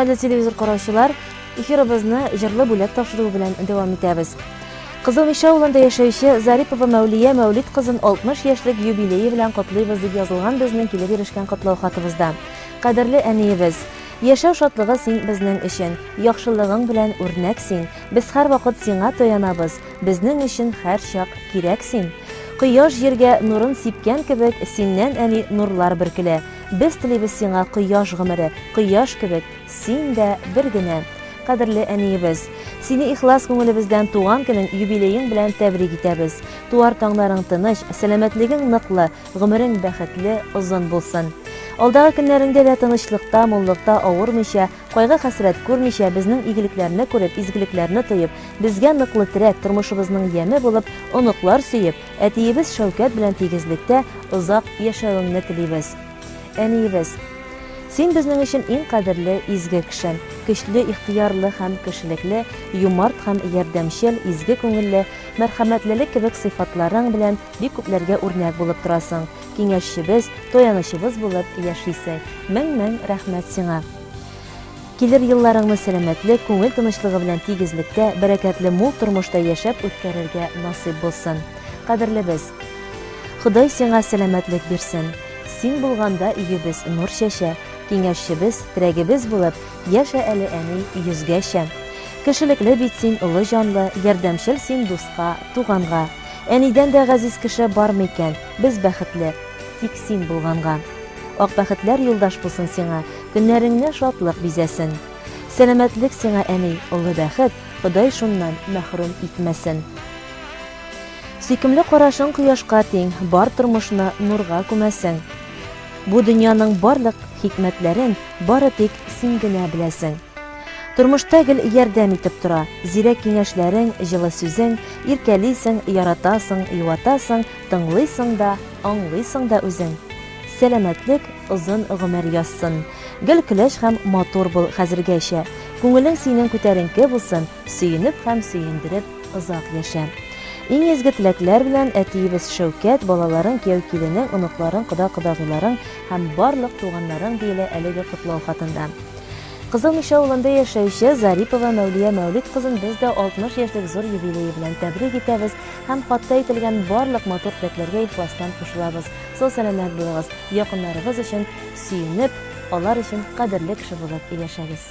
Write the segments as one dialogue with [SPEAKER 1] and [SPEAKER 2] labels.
[SPEAKER 1] Хөрмәтле телевизор караучылар, эфирыбызны җырлы бүләк тапшыруы белән дәвам итәбез. Кызыл Мишә авылында яшәүче Зарипова Мәүлия Мәүлид кызын 60 яшьлек юбилее белән котлыйбыз дип язылган безнең килеп ирешкән котлау хатыбызда. Кадерле әниебез, яшәү шатлыгы син безнең өчен, яхшылыгың белән үрнәк син, без һәрвакыт сиңа таянабыз, безнең өчен һәрчак кирәк син. Кояш җиргә нурын сипкән кебек, синнән, әни, нурлар бөркелә. Без телибез сиңа кояш гомере, кояш кебек, син дә бер генә. Кадерле әниебез! Сине ихлас күңелебездән туган көнең, юбилеең белән тәбрик итәбез. Туар таңнарың тыныч, сәламәтлегең ныклы, гомерең бәхетле, озын булсын. Алдагы көннәреңдә дә тынычлыкта, муллыкта авырмыйча, кайгы-хәсрәт күрмичә, безнең игелекләрне күреп, изгелекләрне тоеп, безгә ныклы терәк, тормышыбызның яме булып, оныклар сөеп, әтиебез Шәүкәт белән тигезлектә озак яшәвеңне телибез. Әниебез! Син безнең өчен иң кадерле, изге кеше. Көчле, ихтыярлы һәм кешелекле, юмарт һәм ярдәмчел, изге күңелле, мәрхәмәтлелек кебек сыйфатларың белән бик күпләргә үрнәк булып торасың, киңәшчебез, таянычыбыз булып яшисең. Мең-мең рәхмәт сиңа! Килер елларыңны сәламәтлек, күңел тынычлыгы белән тигезлектә, бәрәкәтле мул тормышта яшәп үткәрергә насыйп булсын. Кадерлебез! Ходай сиңа сәламәтлек бирсен. Син булганда өебез нур чәчә, киңәшчебез, терәгебез булып, яшә әле, әни, йөзгәчә. Кешелекле бит син, олы җанлы, ярдәмчел син дуска, туганга. Әнидән дә газиз кеше бармы икән, без бәхетле, тик син булганга. Ак бәхетләр юлдаш булсын сиңа, көннәреңне шатлык бизәсен. Сәламәтлек сиңа, әни, олы бәхет, Ходай шуннан мәхрүм итмәсен. Сөйкемле карашың кояшка тиң, бар тормышны нурга күмәсең. Бу дөньяның барлык хикмәтләрен бары тик син генә беләсең. Тормышта гел ярдәм итеп тора, зирәк киңәшләрең, җылы сүзең, иркәлисең, яратасың, юатасың, тыңлыйсың да, аңлыйсың да үзең. Сәламәтлек, озын гомер язсын. Гел көләч һәм матур бул хәзергәчә. Күңелең синең күтәренке булсын, сөенеп һәм сөендереп озак яшә. Иң изге теләкләр белән әтиебез Шәүкәт, балаларың, кияү-киленең, оныкларың, кода-кодагыйларың һәм барлык туганнарың, диелә әлеге котлау хатында. Кызыл Мишә авылында яшәүче Зарипова Мәүлия Мәүлид кызын без дә 60 яшьлек зур юбилее белән тәбрик итәбез һәм хатта әйтелгән барлык матур теләкләргә ихластан кушылабыз. Сау-сәламәт булыгыз, якыннарыгыз өчен сөенеп, алар өчен кадерле кеше булып яшәгез.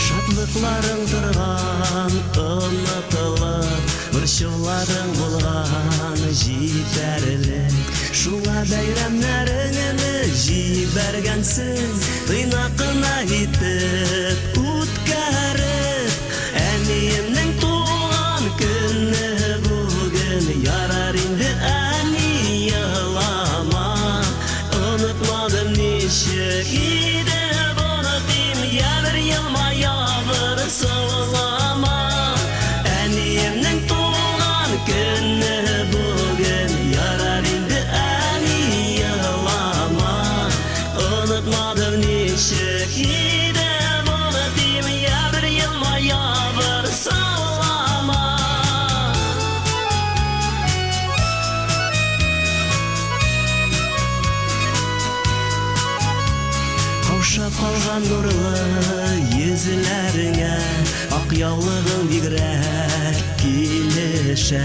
[SPEAKER 2] Шатлыкларың торган онытылып, борчуларың булган җитәрлек. Шуңа бәйрәмнәреңне җибәргәнсең, тыйнак кына итеп үткәреп. Әниемнең туган көне бүген, ярар инде, әни, елама. Онытмадым ничек иде онытыйм, я бер елмая, бер сылама. Әниемнең туган көне бүген, ярар инде, әни, елама. Онытмадым ничек иде онытыйм, я бер елмая, бер сылама. Каушап калган нурлы йөзләреңә Ак яулыгың бигрәк килешә.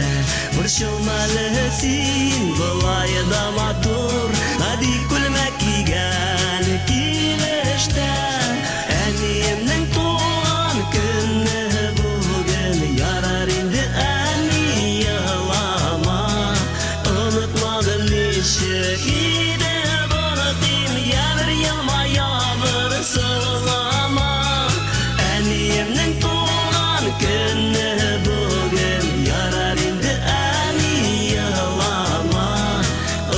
[SPEAKER 2] Борчылма әле син, болай да матур, Гади күлмәк кигән килеш тә. Әниемнең туган көне бүген, Ярар инде, әни, елама. Онытмадым ничек иде онытыйм, Я бер елмая, бер сылама. Әниемнең туган көне бүген, Ярар инде, әни, елама.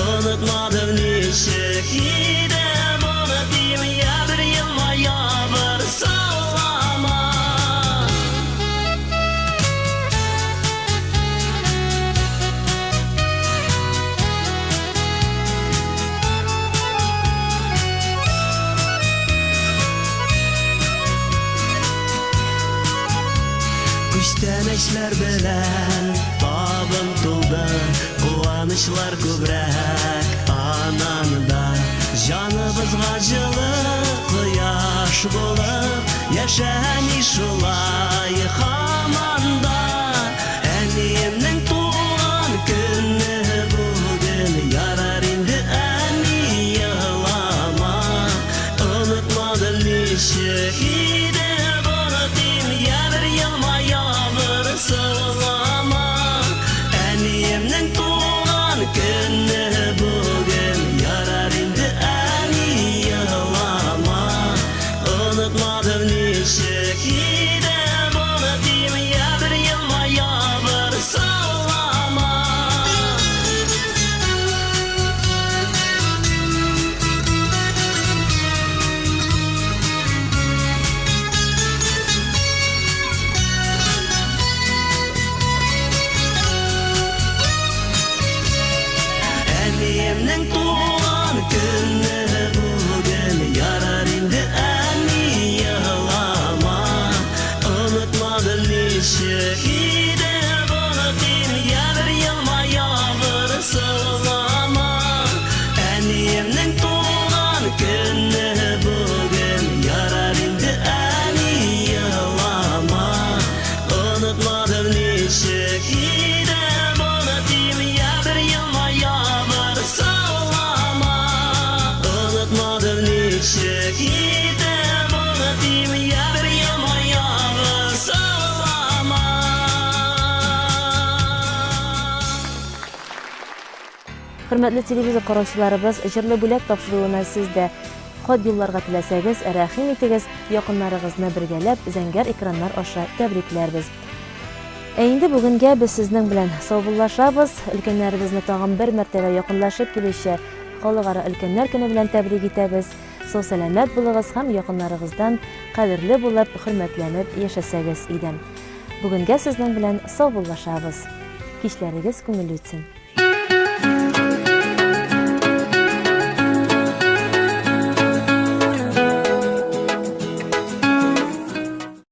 [SPEAKER 2] Онытмадым ничек иде. Сөенечләр белән табын тулды, Куанычлар күбрәк ананда. Җаныбызга җылы кояш булып, Яшә әни шулай һаман да. Әниемнең туган көне бүген, Ярар инде, әни, елама. Онытмадым ничек иде онытыйм, Я бер елмая, бер сызлама. Әниемнең туган көне бүген, Ярар инде, әни, елама. Онытмадым ничек иде онытыйм, Я бер елмая, бер сызлама. Әниемнең туган көне бүген, Ярар инде, әни, елама. Онытмадым ничек иде онытыйм, Я бер елмая, бер сызлама. Әниемнең туган көне бүген, Ярар инде, әни, елама. Онытмадым ничек иде онытыйм, Я бер елмая, бер сызлама. Онытмадым ничек иде онытыйм, Я бер елмая, бер сызлама.
[SPEAKER 1] Хөрмәтле телевизор караучыларыбыз, җырлы бүләк тапшыруына сез дә хат юлларга теләсәгез, рәхим итегез, якыннарыгызны бергәләп зәңгәр экраннар аша тәбрикләрбез. Ә инде бүгенгә без сезнең белән саубуллашабыз. Өлкәннәребезне тагын бер мәртәбә якынлашып килүче Халыкара өлкәннәр көне белән тәбрик итәбез. Сау-сәламәт булыгыз һәм якыннарыгыздан кадерле булып, хөрмәтләнеп яшәсәгез иде. Бүгенгә сезнең белән саубуллашабыз. Кичләрегез күңелле үтсен.